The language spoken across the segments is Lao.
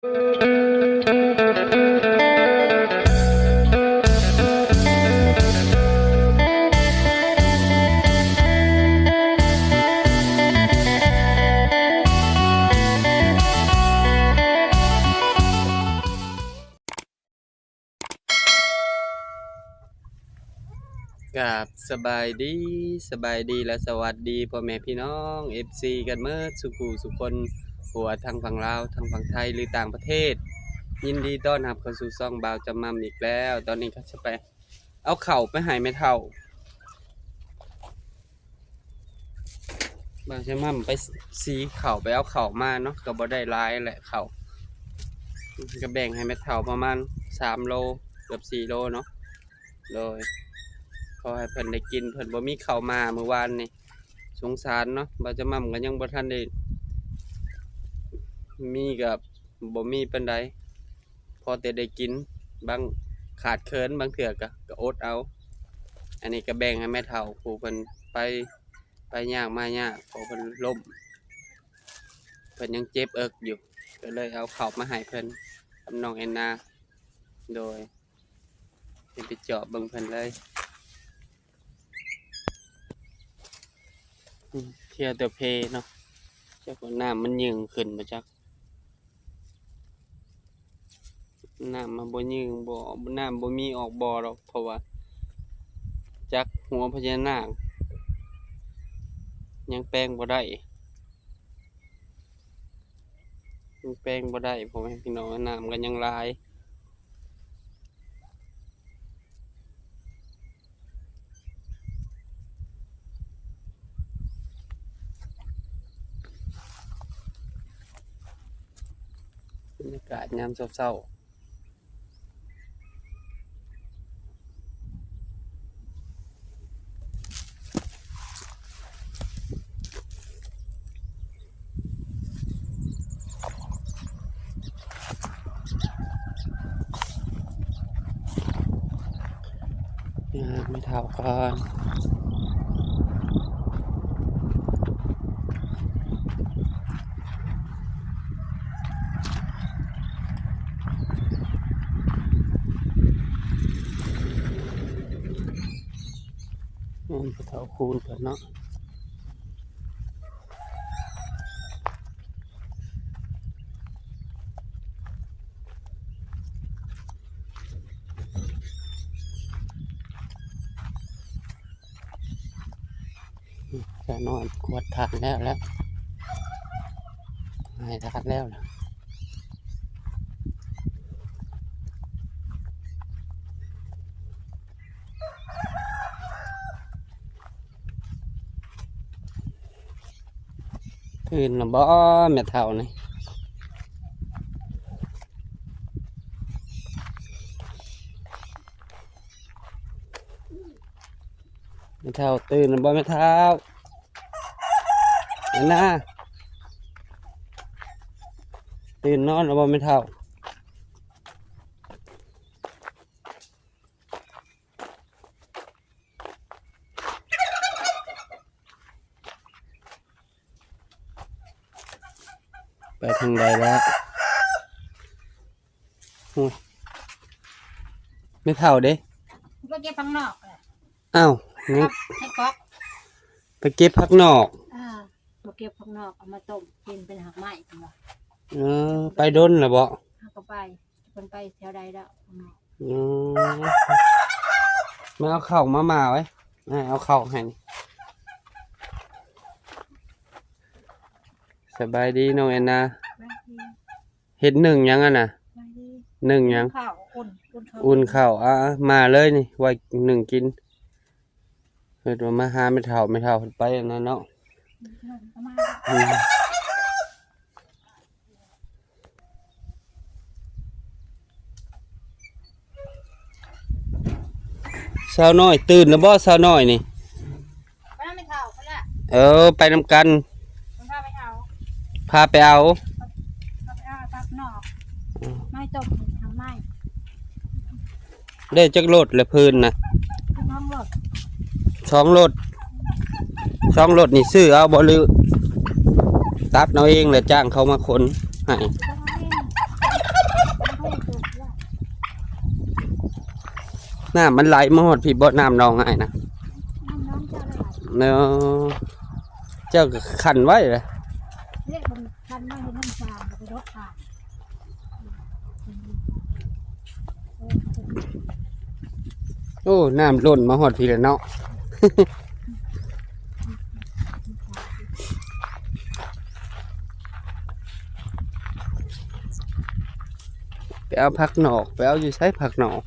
ກາບສະບາຍດີ, ສະບາຍດີ ແລະ ສະຫວັດດີພໍ່ແມ່ພີ່ນ້ອງ ເອັຟຊີ ກັນເໝິດສູ່ຜູ້ສູ່ຄົນ, ບໍ່ວ່າທາງຝັ່ງລາວ, ທາງຝັ່ງໄທ ຫຼື ຕ່າງປະເທດ. ຍິນດີຕ້ອນຮັບເຂົ້າສູ່ຊ່ອງບ່າວຈຳໝ່ຳອີກແລ້ວ. ຕອນນີ້ກໍຈະໄປເອົາເຂົ້າໄປໃຫ້ແມ່ເຖົ້າ. ບ່າວຈຳໝ່ຳໄປສີເຂົ້າ ໄປເອົາເຂົ້າມາເນາະ, ກໍບໍ່ໄດ້ຫຼາຍແຫຼະເຂົ້າ, ກໍແບ່ງໃຫ້ແມ່ເຖົ້າປະມານສາມໂລ ເກືອບສີ່ໂລເນາະ. ໂດຍ ຂໍໃຫ້ເພິ່ນໄດ້ກິນ, ເພິ່ນບໍ່ມີເຂົ້າມາມື້ວານນີ້, ສົງສານເນາະ. ບ່າວຈຳໝ່ຳກໍຍັງບໍ່ທັນໄດ້ມີ ກໍບໍ່ມີປານໃດ, ພໍແຕ່ໄດ້ກິນ, ບາງຂາດເຂີນ, ບາງເທື່ອກໍ ກໍອົດເອົາ. ອັນນີ້ກໍແບ່ງໃຫ້ແມ່ເຖົ້າຜູ້ເພິ່ນໄປ ໄປຍາກມາຍາກ ເພາະເພິ່ນລົ້ມ, ເພິ່ນຍັງເຈັບເອິກຢູ່, ກໍເລີຍເອົາເຂົ້າມາໃຫ້ເພິ່ນກັບນ້ອງແອນນາ. ໂດຍ ຊິໄປເຈາະເບິ່ງເພິ່ນເລີຍ. ອືມ ທ່ຽວແຕ່ເພເນາະ, ຈັກວ່ານ້ຳມັນຍືງຂຶ້ນບໍ່ຈັກ. ນ້ຳມັນບໍ່ຍືງບໍ່, ນ້ຳບໍ່ມີອອກບໍ່ດອກ, ເພາະວ່າຈັກຫົວພະຍານາກຍັງແປງບໍ່ໄດ້, ຍັງແປງບໍ່ໄດ້ ພໍ່ແມ່ພີ່ນ້ອງ, ນ້ຳກໍຍັງຫຼາຍ. ບັນຍາກາດຍາມເຊົ້າໆ. ຫາແມ່ເຖົ້າກ່ອນ. ແມ່ນ ຜູ້ເຖົ້າຄູນເພິ່ນເນາະ. ສາວນ້ອຍກວດທານແລ້ວ ແລ້ວ ໃຫ້ທານແລ້ວລະ. ຕື່ນລະບໍ່ແມ່ເຖົ້ານີ້? ແມ່ເຖົ້າຕື່ນລະບໍ່ແມ່ເຖົ້າ? ອັນນາ ຕື່ນນອນລະບໍ່ແມ່ເຖົ້າ? ໄປທາງໃດລະ? ໂອ້ຍ ແມ່ເຖົ້າເດ້? ໄປເກັບຜັກນອກແຫຼະ. ອ້າວ ຍັງ ເຮັດກອກ ໄປເກັບຜັກນອກ. ເອີ ໄປເກັບຜັກນອກ ເອົາມາຕົ້ມກິນເປັນຮາກໄມ້ ເພິ່ນວ່າ. ເອີ ໄປດົນລະບໍ່? ເຮົາກໍໄປ ເພິ່ນໄປແຖວໃດແລ້ວ ຂ້າງນອກ. ອືມ ມາເອົາເຂົ້າມາໝ່າໄວ້ ອ້າຍເອົາເຂົ້າໃຫ້. ສະບາຍດີນ້ອງແອນນາ. ສະບາຍດີ. ເຮັດໜຶ້ງຫຍັງຫັ້ນນະ? ສະບາຍດີ. ໜຶ້ງຫຍັງ? ໜຶ້ງເຂົ້າ ອຸ່ນ ອຸ່ນເຂົ້າ. ອຸ່ນເຂົ້າ ອາ ມາເລີຍນີ້ ໄວ້ໜຶ້ງກິນ. ເພິ່ນວ່າມາຫາແມ່ເຖົ້າ ແມ່ເຖົ້າເພິ່ນໄປອັນນັ້ນເນາະ. ອືມ ສາວນ້ອຍຕື່ນແລ້ວບໍ່ ສາວນ້ອຍນີ້? ໄປນຳແມ່ເຖົ້າພຸ້ນລະ. ເອີ ໄປນຳກັນ ເພິ່ນພາໄປເອົາ ພາໄປເອົາ ພາໄປເອົາຜັກນອກ ອືມ ມາຕົ້ມທຳໄມ. ໄດ້ຈັກລົດລະພື້ນນະ? ສອງລົດ ສອງລົດ ສອງລົດນີ້ຊື້ເອົາບໍ່ ຫຼືຕັດເອົາເອງ ແລ້ວຈ້າງເຂົາມາຂົນໃຫ້? ຕັດເອົາເອງ. ນ້ຳມັນໄຫຼມາຮອດພີ້ບໍ່? ນ້ຳໜອງອ້າຍນະ? ນ້ຳໜອງເຈົ້າໄຫຼ. ເນາະ ເຈົ້າກໍຂັນໄວ້ລະ. ເດ້ ມັນຂັນໄວ້ໃຫ້ນ້ຳຊາງ ກໍໄປລົດນ້ຳ. ໂອ້ ນ້ຳລົ້ນມາຮອດພີ້ແລ້ວເນາະ. ໄປເອົາຜັກໜອກ ໄປເອົາຢູ່ໃສຜັກໜອກ?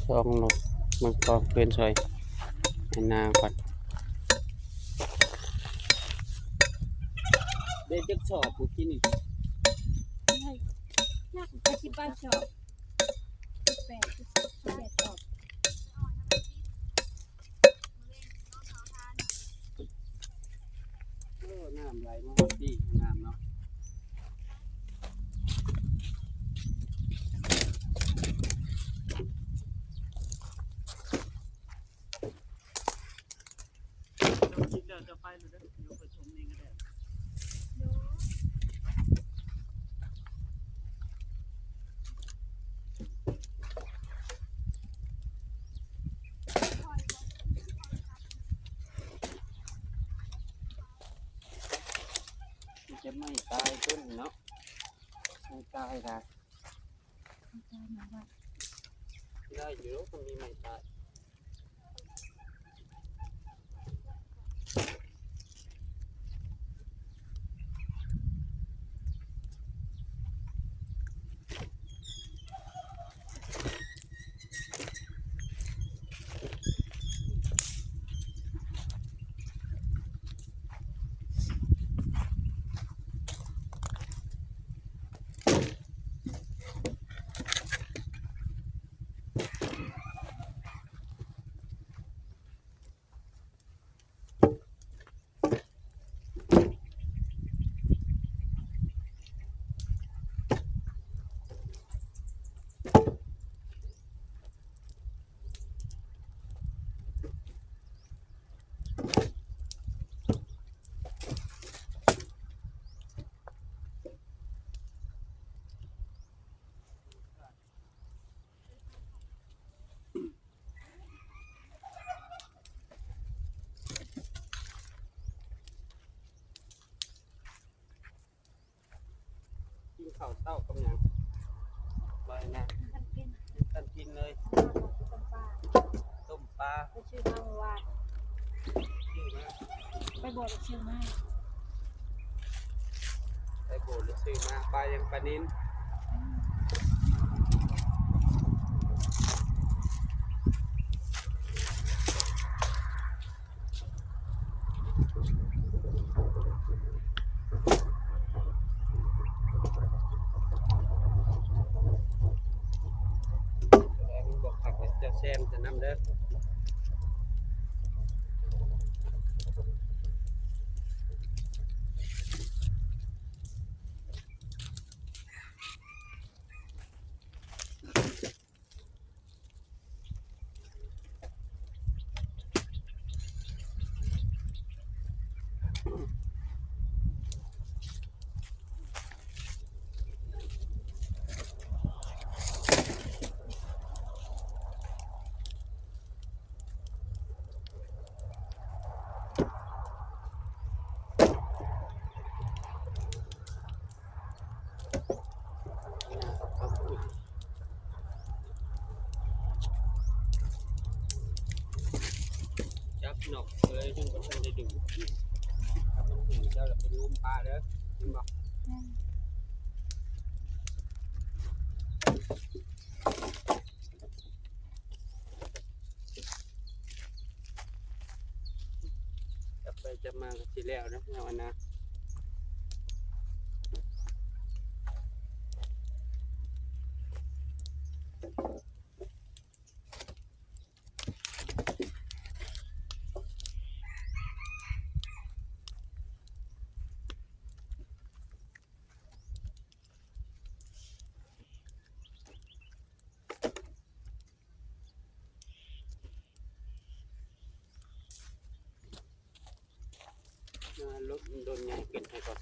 ເອົາ ລອງເບິ່ງກ່ອນ ເປັນຊ່ອຍໃຫ້ນາກ່ອນ. ໄດ້ຈັກສອບຜູ້ກິນນີ້? ໄດ້ຈັກສິບປາຍສອບ ສິບແປດ ສິບແປດສອບ. ໂອ້ ນ້ຳໄຫຼມາຮອດພີ້ ງາມເນາະ. ເຈົ້າກິນແລ້ວເຈົ້າໄປໂລດເດີ ເດີໄປຊົມນີ້ກໍໄດ້. ຈະໄມ້ຕາຍຕົ້ນເນາະ ໄມ້ຕາຍລະ ໄດ້ຢູ່ ກໍມີໄມ້ຕາຍ. ກິນເຂົ້າເຊົ້າກັບຫຍັງ? ບໍ່ນະ ບໍ່ທັນກິນ ບໍ່ທັນກິນເລີຍ. ຕົ້ມປາ ຕົ້ມປາ ໄປຊື້ມາມື້ວານ ຊື້ມາ ໄປໂບດຊື້ມາ ໄປໂບດຊື້ມາ. ປາຫຍັງ? ປານິນ. ແຕ່ມັນບໍ່ຄັກແລ້ວ ເຈົ້າແຊມໃສ່ນຳເດີ. ຈັບນອກເລີຍ ຍັງບໍ່ທັນໄດ້ດຶງ. ຖ້າມັນຫຸ້ງເຈົ້າລະໄປງມປາເດີ ເຫັນບໍ່? ຈັບໄປຈັບມາກໍຊິແລ້ວເນາະ ເຮົາອັນນະ. ເ ປັນໃຫ້ກ່ອນ.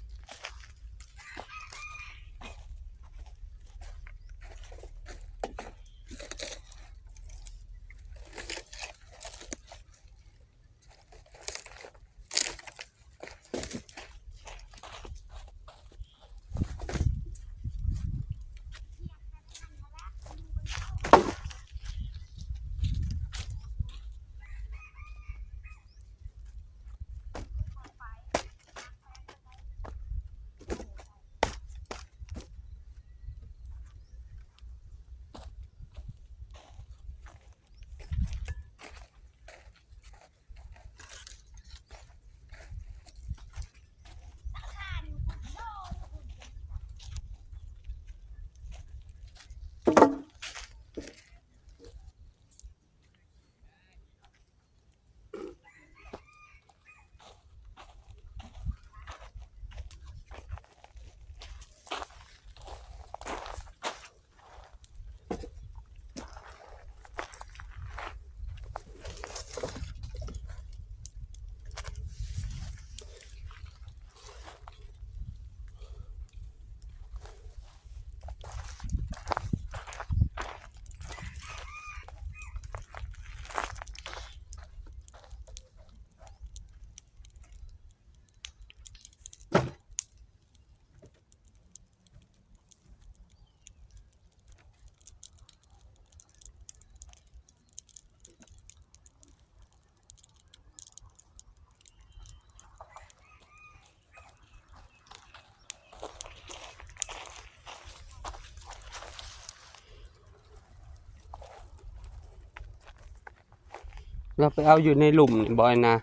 ລາວໄປເອົາຢູ່ໃນລຸ່ມນີ້ບໍ່ ນາ?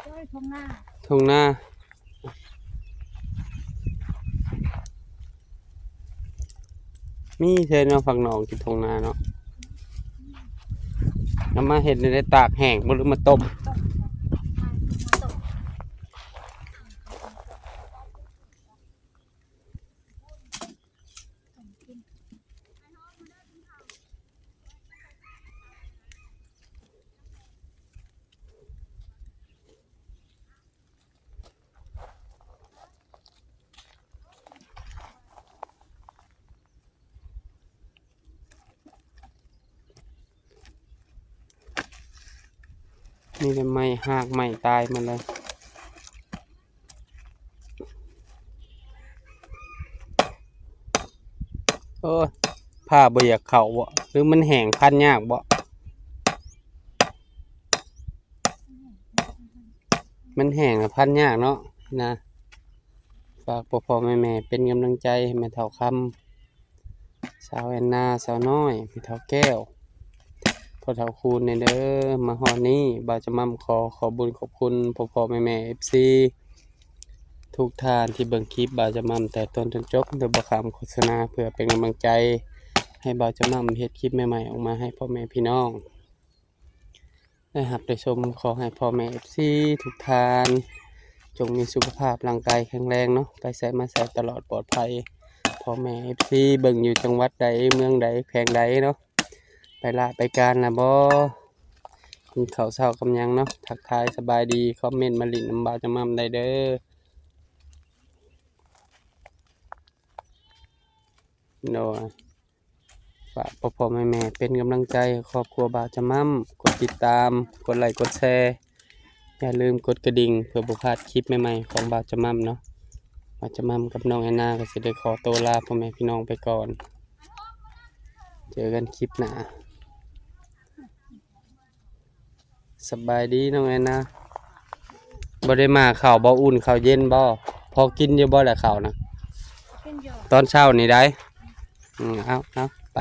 ໂດຍ ທົ່ງນາ ທົ່ງນາ. ມີແທ້ເນາະ ຜັກໜອງກິນທົ່ງນາເນາະ. ເອົາມາເຮັດແນວໃດ? ຕາກແຫ້ງບໍ່ ຫຼືມາຕົ້ມ? ມີແຕ່ໄມ້ ຮາກໄມ້ຕາຍໝົດເລີຍ. ໂອ້ຍ ພ້າບໍ່ຢາກເຂົ້າບໍ ຫຼືມັນແຫ້ງ ພັນຍາກບໍ? ມັນແຫ້ງລະພັນຍາກເນາະ ນະ. ຝາກພໍ່ໆແມ່ໆເປັນກຳລັງໃຈໃຫ້ແມ່ເຖົ້າຄຳ, ສາວແອນນາ, ສາວນ້ອຍ, ແມ່ເຖົ້າແກ້ວ, ພໍ່ເຖົ້າຄູນແດ່ເດີ. ມາຮອດນີ້ ບ່າວຈະໝ່ຳຂໍຂອບບຸນຂອບຄຸນພໍ່ໆແມ່ໆ ເອັຟຊີ ທຸກທ່ານທີ່ເບິ່ງຄລິບບ່າວຈະໝ່ຳແຕ່ຕົ້ນຈົນຈົບ ໂດຍບໍ່ຂ້າມໂຄສະນາ ເພື່ອເປັນກຳລັງໃຈໃຫ້ບ່າວຈະໝ່ຳເຮັດຄລິບໃໝ່ໆອອກມາໃຫ້ພໍ່ແມ່ພີ່ນ້ອງ ໄດ້ຮັບໄດ້ຊົມ. ຂໍໃຫ້ພໍ່ແມ່ເອັຟຊີທຸກທ່ານ ຈົ່ງມີສຸຂະພາບຮ່າງກາຍແຂງແຮງເນາະ, ໄປໃສມາໃສຕະຫຼອດປອດໄພ. ພໍ່ແມ່ເອັຟຊີເບິ່ງຢູ່ຈັງຫວັດໃດ ເມືອງໃດ ແຂວງໃດເນາະ, ໄປລະໄປການລະບໍ່? ກິນເຂົ້າເຊົ້າກັບຫຍັງເນາະ? ທັກທາຍສະບາຍດີ ຄອມເມັນມາຫຼິ້ນນຳບ່າວຈະໝ່ຳໄດ້ເດີ. ໂດຍ. ຝາກພໍ່ໆແມ່ໆເປັນກຳລັງໃຈໃຫ້ຄອບຄົວບ່າວຈະໝ່ຳ, ກົດຕິດຕາມ, ກົດໄລກ໌ ກົດແຊ, ຢ່າລືມກົດກະດິ່ງ ເພື່ອບໍ່ພາດຄລິບໃໝ່ໆຂອງບ່າວຈະໝ່ຳເນາະ. ບ່າວຈະໝ່ຳກັບນ້ອງແອນນາກໍຊິໄດ້ຂໍໂຕລາພໍ່ແມ່ພີ່ນ້ອງໄປກ່ອນ. ເຈີກັນຄລິບໜ້າ. ສະບາຍດີນ້ອງແອນນາ. ບໍ່ໄດ້ມາເຂົ້າບໍ່? ອຸ່ນເຂົ້າເຢັນບໍ່? ພໍກິນຢູ່ບໍ່ລະເຂົ້ານະ? ກິນຢູ່ ຕອນເຊົ້ານີ້ໄດ໋. ອືມ ເອົາ ເອົາ ໄປ.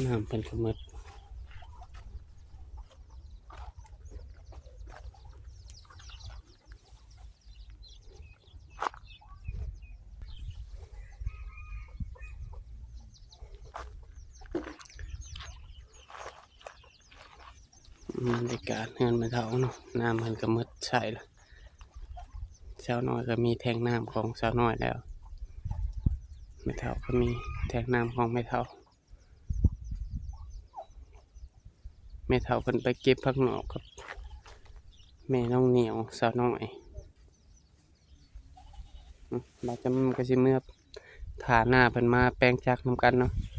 ນ້ຳເພິ່ນກໍໝົດ. ບັນຍາກາດເຮືອນແມ່ເຖົ້າເນາະ, ນ້ຳເພິ່ນກໍໝົດໃຊ້ລະ. ສາວນ້ອຍກໍມີແທງນ້ຳຂອງສາວນ້ອຍແລ້ວ, ແມ່ເຖົ້າກໍມີແທງນ້ຳຂອງແມ່ເຖົ້າ. ແມ່ເຖົ້າເພິ່ນໄປເກັບຜັກໜອກກັບແມ່ນ້ອງໜຽວ ສາວນ້ອຍ. ອືມ ບ່າວຈຳມ່ຳກໍຊິເມືອຖ້ານ້າເພິ່ນມາແປງຈັກນຳກັນເນາະ.